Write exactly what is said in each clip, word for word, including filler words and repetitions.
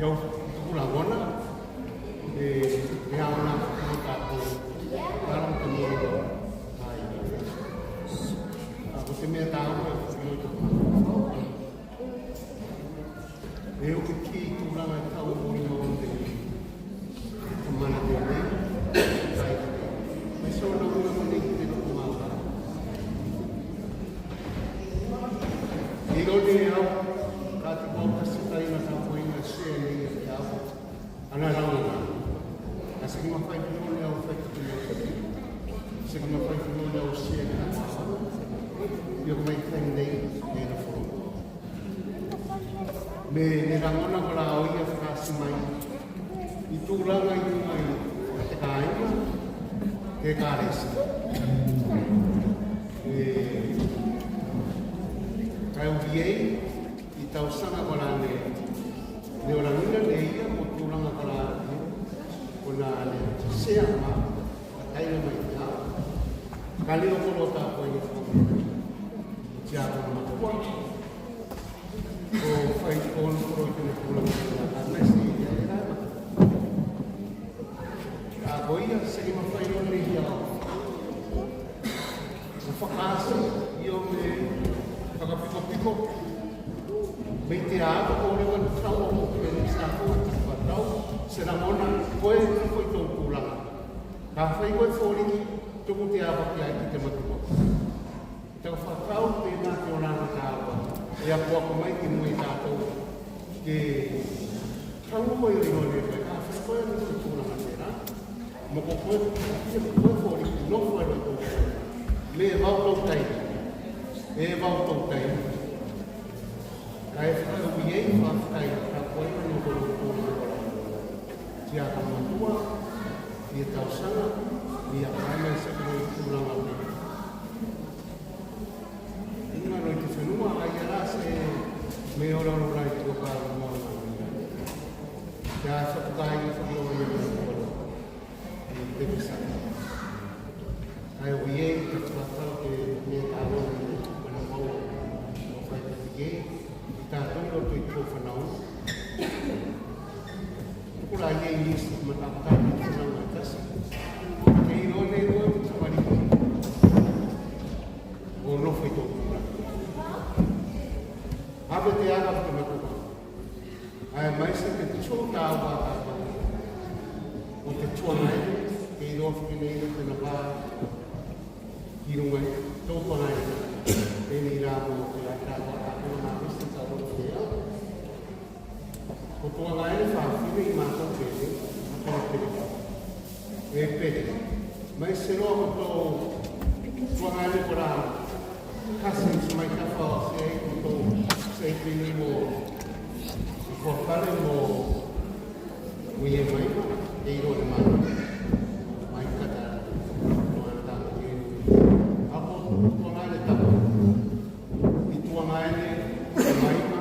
Ia, ko tuku lagona e, e aoga mo tatou. Tala mo te mea. Ai. A ko te mea taua e, e uke ki tulaga e tau molimau nei. Te mana tenei. Ai. Me so na mea mo nei ki te loto mata. I lo nei au, ka te pau ka sikai na ka poina se nei te au. Ana rauna. Ka seki mafai ki lo nei au fai ki te mea. Seki mafai ki lo nei au se nei te au. Io ko mai tenei, nei na foro. Me ne lagona ko la o ia fakaasi mai i tulaga i luga i te kāiga, te ekalesia. E, kae ui ei i tausaga ko la ne, ne olagina ne ia mo tulaga ko la ne, ko la ne sea ma, ka taina mai ia, ka leo ko lo tatou i te ata matua. Ko fai ko ono ko te kula ko te kula ka mai se ia e rā. A ko ia se i mafai o nei ia. Ko fakaasi io me fakapikopiko. Me i te ata ko le manu tau o me ni sa ko te fakatau. Se na mona ko e ko i tou kulaga. Ka fai ko e foliki tuku te ava ki ai ki te matua. Tau fakau tena te olaga taua e akoako mai ki mua i tatou. Ke tau koe o ino ne koe ka fai koe o ino te tulaga tena. Mo ko koe ia ko koe fori ki nofo e loto. Me vau tou tai. E vau tou tai. Kae fakaui ei fakafakai ka koe mai ko loto. Tia ka matua ia tausaga ia kae mai se koe tulaga. Ina roi te fenua, ai a la se me ora ora i tua ka ora ora. Ia sa tukai sa ora ora. I te pisa. Ai o ia i te tuatau te me ka ora i te pena mau. O fai te tike, i tatou i roto i tua fanau. Ko la ia i nisi matapataki te fanau e tasi. Ke ilo nei ko te tamariki. O nofo i tō kura. Ave te aga o te matua. Ae maise te tū tāua a tāua. O te tuagaine, ke iloa foki nei o te napa. Ki luga i tō tuagaine. Penei la mo te la tāua a tāua, ma maise tāua o te au. Ko tuagaine fafine i matou pele, matou pele. E pele. Maise loa ko tou tuagaine ko la cousins mai tafa o se ai ko tou se ai pele mo ko fale mo mo ia mai ma e ilo le mai. Mai kata tuagaine tapu. A ko tuagaine tapu. I tuagaine mai ma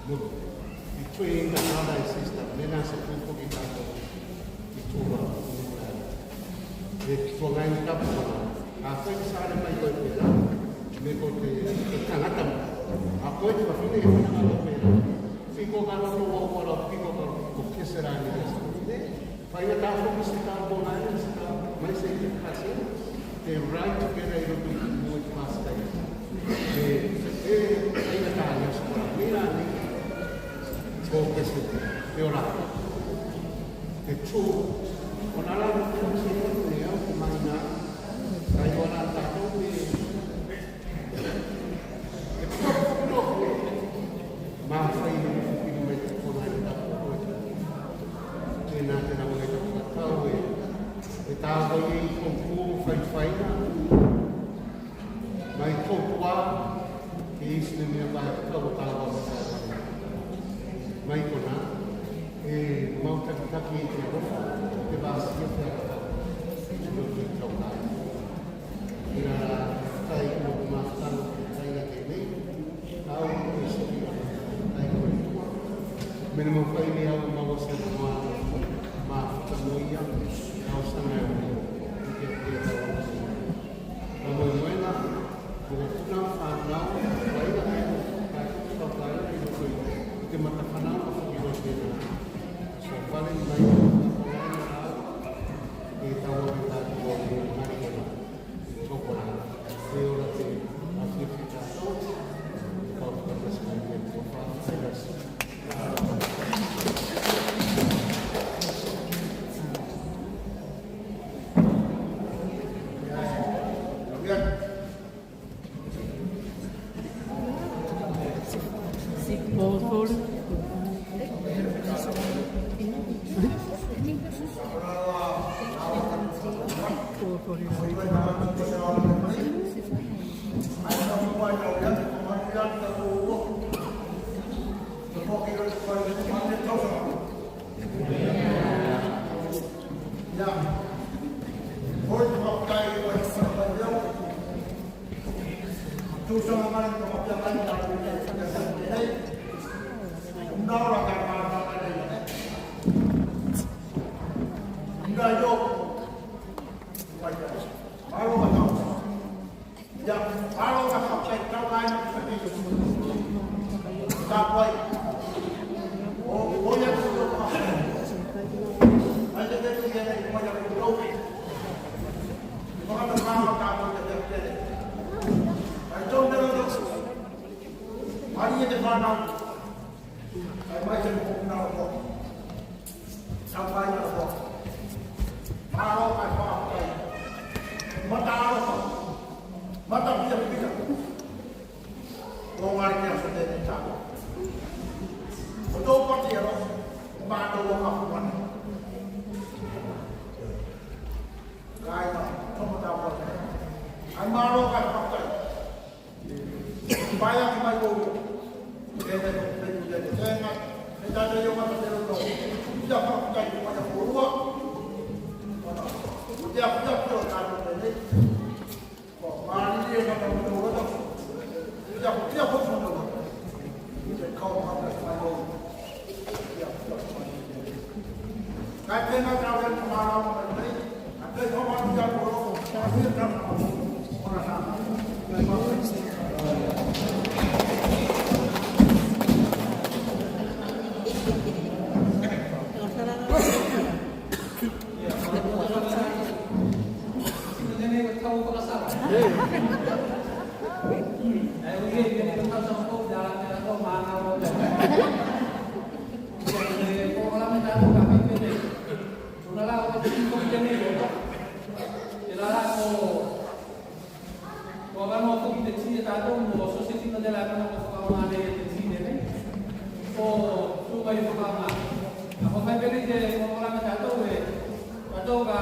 Mo between the brother and sister, me na se tupu ki tatou i tua. E tuagaine tapu kona. A koe ki sare mai koe pera, me ko te, te tagata mai. A koe ki fafine e fana koe pera. Fiko ka roto ua ua lau fiko ka roto ko kese la ni kese. Fai na tafo ki se tafo na e se tafo mai se te kasi. They ride together i roto i te mua i te Pasifika. E, e, e, e, e, e, e, e, e, e, e, e, e, e, e, ko Kese, e ora. E tu, o na la, o na la, o na la, o na la, o na la, e tu, o na la, Mafai ne foki mai te kona i tapu koe. Tena, tena mai tapu ka tau e. E tau e i koku fai fai na. Mai koku a. E isi ne mea mai tau tau a. Mai kona. E mau takitaki e te alofa. Te vasi e te alofa. Te alofa. Ina tai ko mafutanga tai na tenei. Au ko se ina tai ko tua. Me ne mafai ne au mau se moa. Mafuta mo ia. Au sana e ua. Ike ike tau. Ka moemoega. Ko kuna fanau. Waina kai. Kai kai kai. Ike mata fanau. Ko avanoa foki te tino a tatou mo so se tino tela e avanoa ko fakaaoga nei e te tino nei. Ko tu mai e fakaaoga. A ko fai pene te programa tatou e, tatou ka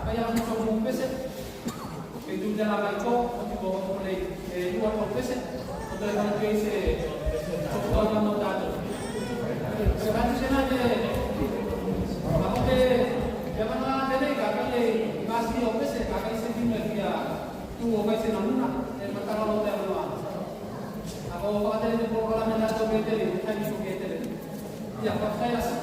fai a so mo pese. Ke tu tela mai ko, ko ti ko ko nei e lua ko pese. Ko te fai pene se, ko ko mo tatou. Se ka tu se na te, a ko te, te avanoa tenei ka fai e masi o pese, ka fai se tino e fia. Tu o kai se na muna, e matala o te avanoa. A ko fakatele te programa na to ke tele, kai so ke tele. Ia, fakai lasi.